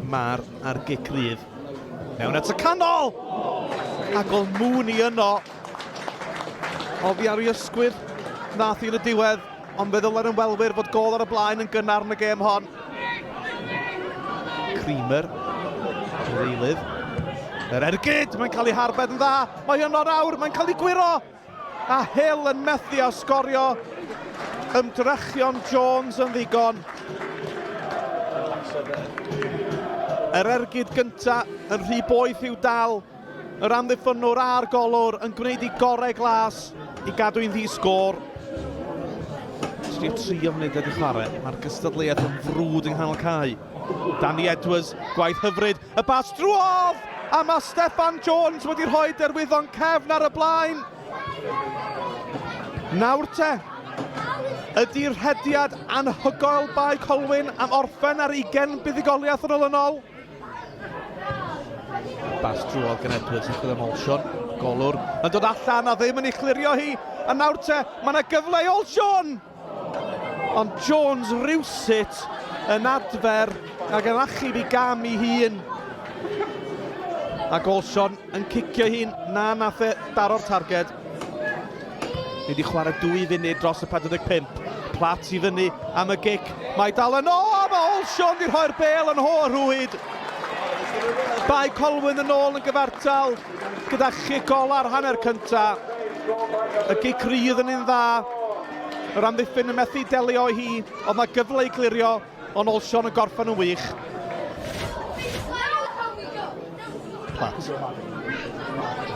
Mar ar gic rydd. Mewn at y canol! Ac oedd Mooney yno. Oddi ar ei ysgwydd, nath hi yn y diwedd, ond fe ddylai'r ymwelwyr fod gôl ar y blaen yn gynnar yn y gêm hon. Creamer, yr eilydd. Yr ergyd, mae'n cael ei harbed yn dda. Mae yno nawr, mae'n cael ei gwyro. A Hill yn methu â sgorio. Ymdrechion Jones yn ddigon. Yr ergyd gynta yn rhy boeth i'w dal. Yr amddiffynnwr a'r golwr yn gwneud i gorau glas i gadw i'n ddi-sgôr. 33 o funudau di chwarae. Mae'r gystadleuaeth yn frwd yng nghanol cae. Danny Edwards, gwaith hyfryd, y bas drwodd! A mae Steffan Jones wedi rhoi derwyddon cefn ar y blaen. Nawr te, ydy'r rhediad anhygoel Bae Colwyn am orffen ar ugen buddugoliaeth yn olynol? Bas drwodd gan Edwards yn chwilio am Olshon. Golwr yn dod allan a ddim yn ei chlirio hi. A nawr te, mae yna gyfle i Olshon! Ond Jones rywsut yn adfer ac yn achub i gam i hun. Ac Olsson yn cicio hun, na nath e daro'r targed. Ni wedi chwarae dwy funud dros y 45. Plat i fyny am y gic. Mae dal yn o, mae Olsson wedi rhoi'r bel yn ho rhwyd. Bae Colwyn yn ôl yn gyfartal gyda chic ola'r hanner cynta. Y gic rydd yn un dda. Yr amddiffyn yn methu delio â hi, ond mae gyfle i glirio, ond Olsson yn gorffen yn wych. Platt.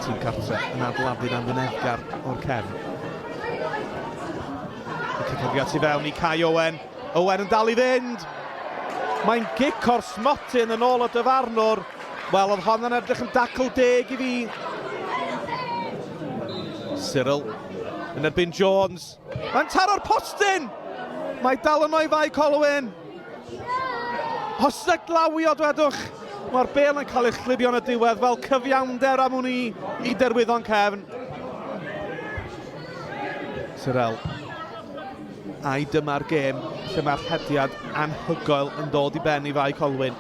Tîm cartre yn adeiladu'n amwyneddgar o'r cefn. Y cyffyrddiad tu fewn i Kai Owen. Owen yn dal i fynd. Mae'n gic o'r smotyn yn ôl y dyfarnwr. Wel, oedd hon yn edrych yn dacl deg i fi. Cyril yn erbyn Jones. Mae'n taro'r postyn! Mae dal yno i Fae Colwyn. Os yna glawio, dwedwch, mae'r bel yn cael ei chlibio yn y diwedd fel cyfiawnder am wn i i derwyddon cefn. Cyril. Ai dyma'r gêm lle mae'r rhediad anhygoel yn dod i ben i Fae Colwyn.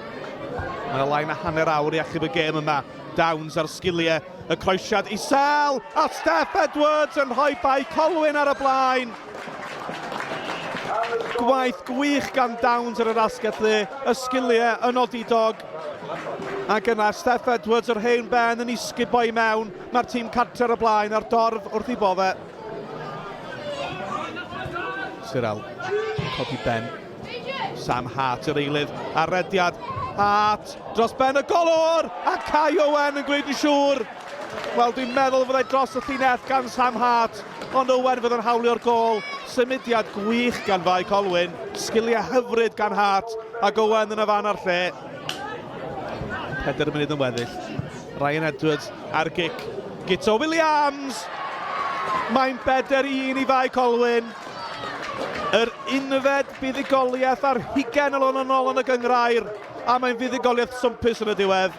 Mae lai na hanner awr i achub y gêm yma. Downs ar sgiliau, y croesiad isel, a Steff Edwards yn rhoi Bae Colwyn ar y blaen. Gwaith gwych gan Downs ar yr asgell dde, y sgiliau yn odidog. Ac yna Steff Edwards yr hen ben yn ei sgubo i mewn. Mae'r tîm cartre ar y blaen a'r dorf wrth ei bodde. Cyril, codi ben. Sam Hart yr eilydd ar rediad. Hart dros ben y golwr a Kai Owen yn gwneud yn siŵr. Wel, dwi'n meddwl fyddai dros y llinell gan Sam Hart, ond Owen fydd yn hawlio'r gôl. Symudiad gwych gan Fae Colwyn, sgiliau hyfryd gan Hart, ac Owen yn y fan a'r lle. 4 munud yn weddill. Ryan Edwards ar gic. Guto Williams! Mae'n bedair i un i Fae Colwyn. Yr unfed buddugoliaeth ar hugain olynol yn y gynghrair, a mae'n fuddugoliaeth swmpus yn y diwedd.